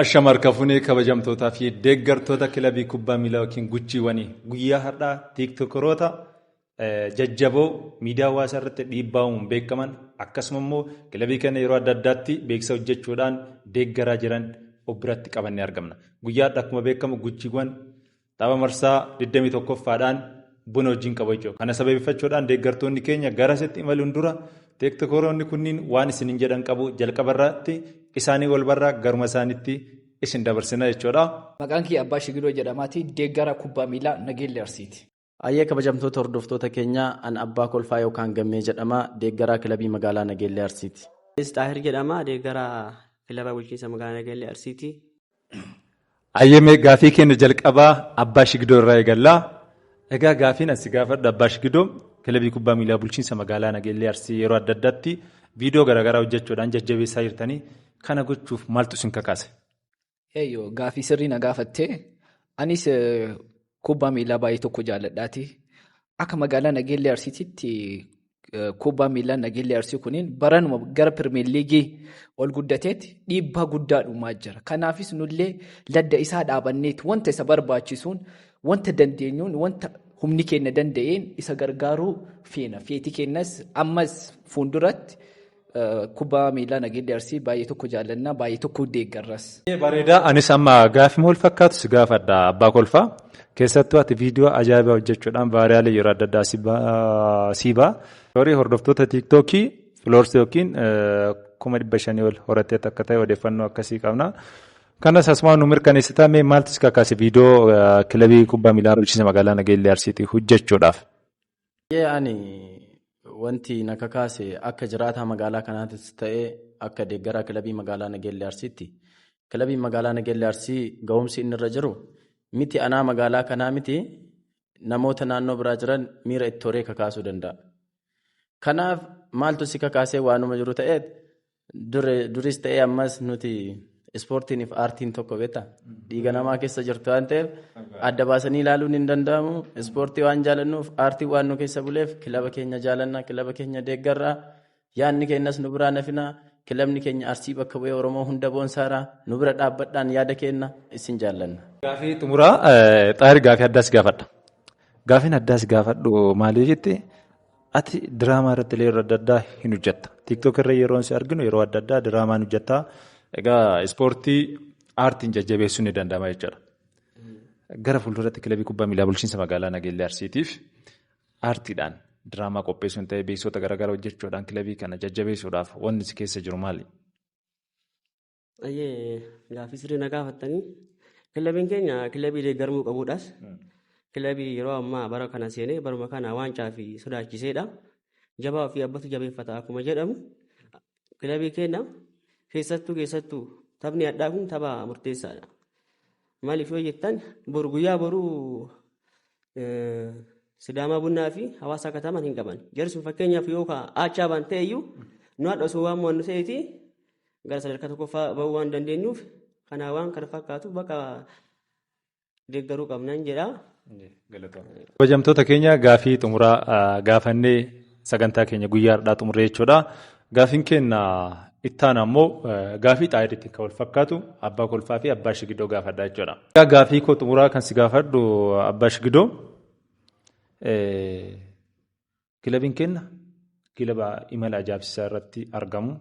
Ashama harka fuunee kabajamtootaa fi deeggartoota kilabii kubbaa miilaa yookiin guchiiwwanii guyyaa har'aa tiiktookeroota jajjaboo miidiyaa hawaasaa irratti dhiibbaa uumuun beekaman akkasuma immoo kilabii kana yeroo adda addaatti beeksisa hojjechuudhaan deeggaraa jiran of biratti qabannee argamna. Guyyaa har'aa akkuma beekamu guchiiwwan tapha marsaa 21ffaadhaan buna wajjin qabu jechuudha. Kana sababeeffachuudhaan deeggartoonni keenya garasitti imaluun dura tiiktookeroonni kunniin waan isiniin jedhan qabu jalqaba irratti isaanii wal barraa garuma isaaniitti isin dabarsina jechuudha. Maqaan kiyya Abbaa Shigiroo jedhamaati. Deeggaraa kubbaa miilaa Nageellee Arsiiti. Ayyee kabajamtoota hordoftoota keenyaa an Abbaa Kolfaa yookaan Gammee jedhama. Deeggaraa kilabii magaalaa Nageellee Arsiiti. Xaahir jedhama. Deeggaraa kilaba bulchiinsa magaalaa Nageellee Arsiiti. Ayyee gaafii keenya jalqabaa Abbaa Shigidoo irraa eegallaa. Egaa gaafiin asi gaafadhu Abbaa Shigidoo kilabii kubbaa miilaa bulchiinsa magaalaa Nageellee Arsii yeroo adda addaatti viidiyoo garaagaraa hojjechuudhaan jajjabeessaa jirtanii kana gochuuf maaltu isin kakaase? Eeyyoo gaafii sirrii na gaafattee anis kubbaa miilaa baay'ee tokko jaalladhaati. Akka magaalaa Nageellee Arsiititti kubbaa miilaa Nageellee Arsii kuniin baranuma gara Pirimeer Liigii ol guddateetti dhiibbaa guddaa dhumaa jira. Kanaafis nullee ladda isaa dhaabanneeti wanta isa barbaachisuun wanta dandeenyuun wanta humni keenya danda'een isa gargaaruu feena. Feetii keenyas ammas fuulduratti kubbaa miilaa Nageellee Arsii baay'ee tokko jaallannaa baay'ee tokko deeggarras. Bareedaa anis amma gaafii wal fakkaatu si gaafadha Abbaa Kolfaa. Keessattuu ati viidiyoo ajaa'ibaa hojjechuudhaan vaayiraalii yeroo adda addaa si ba'a. Horii hordoftoota tiiktookii filoorsii yookiin 500,000 ol horattee akka ta'e odeeffannoo akkasii qabna. Kanas asumaan nu mirkaneessitaa mee maaltu si kakaase viidiyoo kilabii kubbaa miilaa bulchiinsa magaalaa Nageellee Arsiitii hojjechuudhaaf? Ani wanti na kakaase akka jiraataa magaalaa kanaatis ta'ee akka deeggaraa kilabii magaalaa Nageellee Arsiitti. Kilabiin magaalaa Nageellee Arsii ga'umsi inni irra jiru miti anaa magaalaa kanaa miti namoota naannoo biraa jiran miira itti horee kakaasuu danda'a. Kanaaf maaltu si kakaasee waanuma jiru ta'ee duris ta'ee ammas nuti ispoortiin fi aartiin tokko beektaa dhiiga namaa keessa jirtu waan ta'eef adda baasanii ilaaluun hin danda'amu. Ispoortii waan jaalannuuf aartii waan nu keessa buleef kilaba keenya jaalanna, kilaba keenya deeggarra, yaadni keenyas nu biraa nafina, kilabni keenya Arsii bakka bu'ee Oromoo hunda boonsaara, nu bira dhaabbadhaan yaada kenna isin jaallanna. Gaafii xumuraa Xaahir gaafii addaas gaafadha. Gaafiin addaas gaafadhu maaliif jettee ati diraamaa irratti illee yeroo adda addaa hin hojjetta. Tiiktook irra yeroo si arginu yeroo adda addaa diraamaa hin hojjetta. Egaa ispoortii aartiin jajjabeessuun ni danda'ama jechuudha. Gara fuulduratti kilabii kubbaa miilaa bulchiinsa magaalaa Nageellee Arsiitiif aartiidhaan diraamaa qopheessuun ta'ee beeksisoota garaagaraa hojjechuudhaan kilabii kana jajjabeessuudhaaf wanti si keessa jiru maali? Ayyee gaafii sirrii na gaafattanii kilabiin keenya kilabii deeggaramuu qabuudhaas kilabii yeroo ammaa bara kana seenee baruma kana waancaa fi sodaachiseedha. Jabaa ofii abbatu jabeeffata akkuma jedhamu kilabii keenya keessattuu taphni addaa kun tapha murteessaadha. Maaliif yoo jettan boru guyyaa boruu Sidaamaa Bunnaa fi Hawaasaa Katamaan hin qaban. Jarri sun fakkeenyaaf yoo aachaa baan ta'e iyyuu nu haadha osoo waan mo'annu ta'eeti gara sadarkaa tokkoffaa bahuu waan dandeenyuuf kanaa waan kana fakkaatu bakka deeggaruu qabnan jedha. Kabajamtoota keenya gaafii xumuraa gaafannee sagantaa keenya guyyaa har'aa xumurree jechuudha. Gaafiin keenya ittaan ammoo gaafii Xaahiritti kan wal fakkaatu Abbaa Kolfaa fi Abbaa Shigidoo gaafadha jechuudha. Gaafii koo xumuraa kan si gaafadhu Abbaa Shigidoo kilabiin keenya kilaba imala ajaa'ibsiisaa irratti argamu.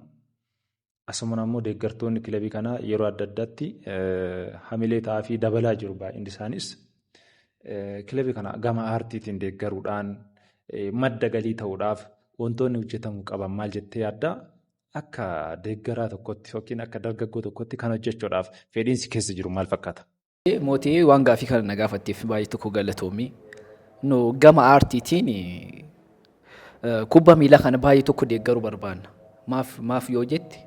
Asumaan ammoo deeggartoonni kilabii kanaa yeroo adda addaatti hamilee ta'aa fi dabalaa jiru baay'inni isaanis. Kilabii kana gama aartiitiin deeggaruudhaan madda galii ta'uudhaaf wantoonni hojjetamuu qaban maal jettee yaaddaa? Akka deeggaraa tokkotti yookiin akka dargaggoo tokkotti kan hojjechuudhaaf fedhiinsi keessa jiru maal fakkaata? Mootii waan gaafii kana na gaafatteef baay'ee tokko galatoomi. Nu gama aartiitiin kubbaa miilaa kana baay'ee tokko deeggaruu barbaanna. Maaf yoo jette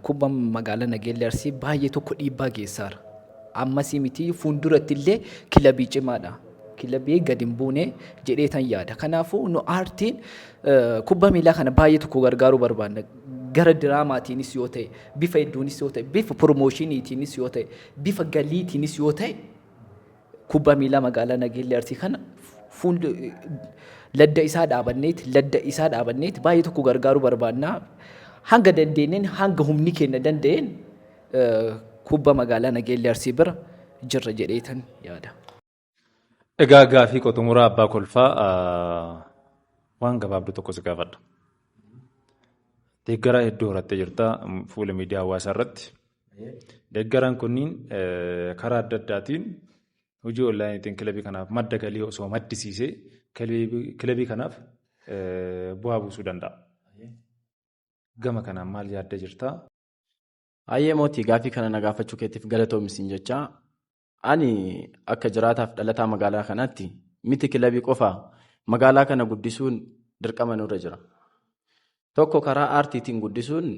kubbaan magaalaa Nageellee Arsii baay'ee tokko dhiibbaa geessaara. Ammasii miti fuulduratti illee kilabii cimaadha. Kilabii gadi hin buune jedhee tan yaada. Kanaafuu nu aartiin kubbaa miilaa kana baay'ee tokko gargaaruu barbaanna. Gara diraamaatiinis yoo ta'e, bifa hedduunis yoo ta'e, bifa piroomoshiniitiinis yoo ta'e, bifa galiitiinis yoo ta'e kubbaa miilaa magaalaa Nageellee Arsii kana ladda isaa dhaabanneeti baay'ee tokko gargaaruu barbaanna. Hanga dandeenyeen hanga humni keenya danda'een Kubbaa magaalaa Nageellee Arsii bira jirra jedheetan yaada. Egaa gaafii qoxumuraa abbaa kolfaa waan gabaabduu tokko si gaafadha. Deeggaraa hedduu horattee jirta fuula miidiyaa hawaasaa irratti. Deeggaraan kunniin karaa adda addaatiin hojii onlaayiniitiin kilabii kanaaf madda galii osoo maddisiisee kilabii kanaaf bu'aa buusuu danda'a. Gama kanaan maal yaaddee jirtaa? Hayyee mootii, gaafii kana na gaafachuu keetiif galatoomi jecha. Ani akka jiraataaf dhalataa magaalaa kanaatti miti, kilabii qofaa magaalaa kana guddisuun dirqama nurra jira. Tokko, karaa aartiitiin guddisuun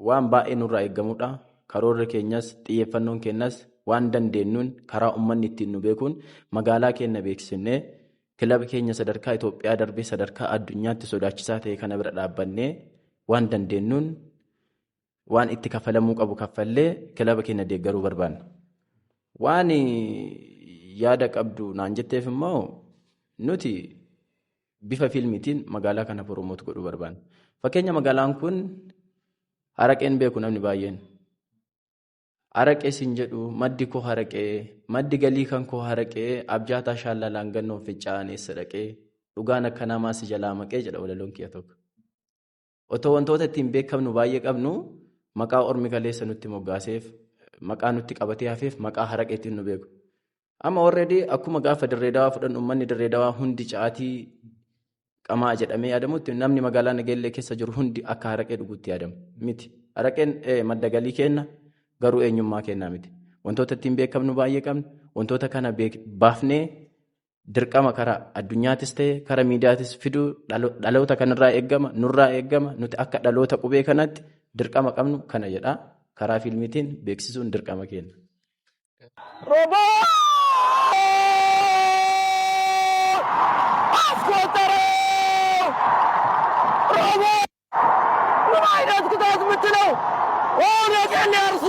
waan baay'ee nurraa eeggamudha. Karoorri keenyas, xiyyeeffannoon keenyas, waan dandeenyuun karaa uummanni ittiin nu beekuun magaalaa keenya beeksisnee, kilaba keenya sadarkaa Itoophiyaa darbee sadarkaa addunyaatti sodaachisaa ta'e kana bira dhaabbannee, waan dandeenyuun waan itti kaffalamuu qabu kaffallee kilaba keenya deeggaruu barbaanna. Waan yaada qabdu naan jetteef immoo, nuti bifa fiilmiitiin magaalaa kana promote godhuu barbaanna. Fakkeenya, magaalaan kun haraqeen beeku namni baay'een. Haraqee siin jedhu, maddi koo haraqee, maddi galii kan koo haraqee, abjaataa shaallalaan gannoon fincaa'an eessa dhaqee, dhugaan akka namaa si jalaa maqee jedha walaloon kiyya tokko. Otoo wantoota ittiin beekamnu baay'ee qabnu, maqaa ormi kaleessa nutti moggaaseef, maqaa nutti qabatee hafeef, maqaa haraqeetiin nu beeku. Amma already akkuma gaafa Dirree Dawaa fudhannu, uummanni Dirree Dawaa hundi caatii qamaa jedhamee yaadamutti, namni magaalaa Nageellee keessa jiru hundi akka haraqee dhuguutti yaadamu miti. Haraqeen madda galii kenna, garuu eenyummaa kennaa miti. Wantoota ittiin beekamnu baay'ee qabna. Wantoota kana baafnee dirqama karaa addunyaatis ta'e karaa miidiyaatis fiduu dhaloota kanarraa eeggama, nurraa eeggama. Nuti akka dhaloota qubee kanatti dirqama qabnu kana jedha. Karaa fiilmiitiin beeksisuun dirqama keenya. ሮቦ አስቆጠረው! ሮቦ ምን አይነት ቅጣት ምት ነው? ኦ ነገሌ አርሲ!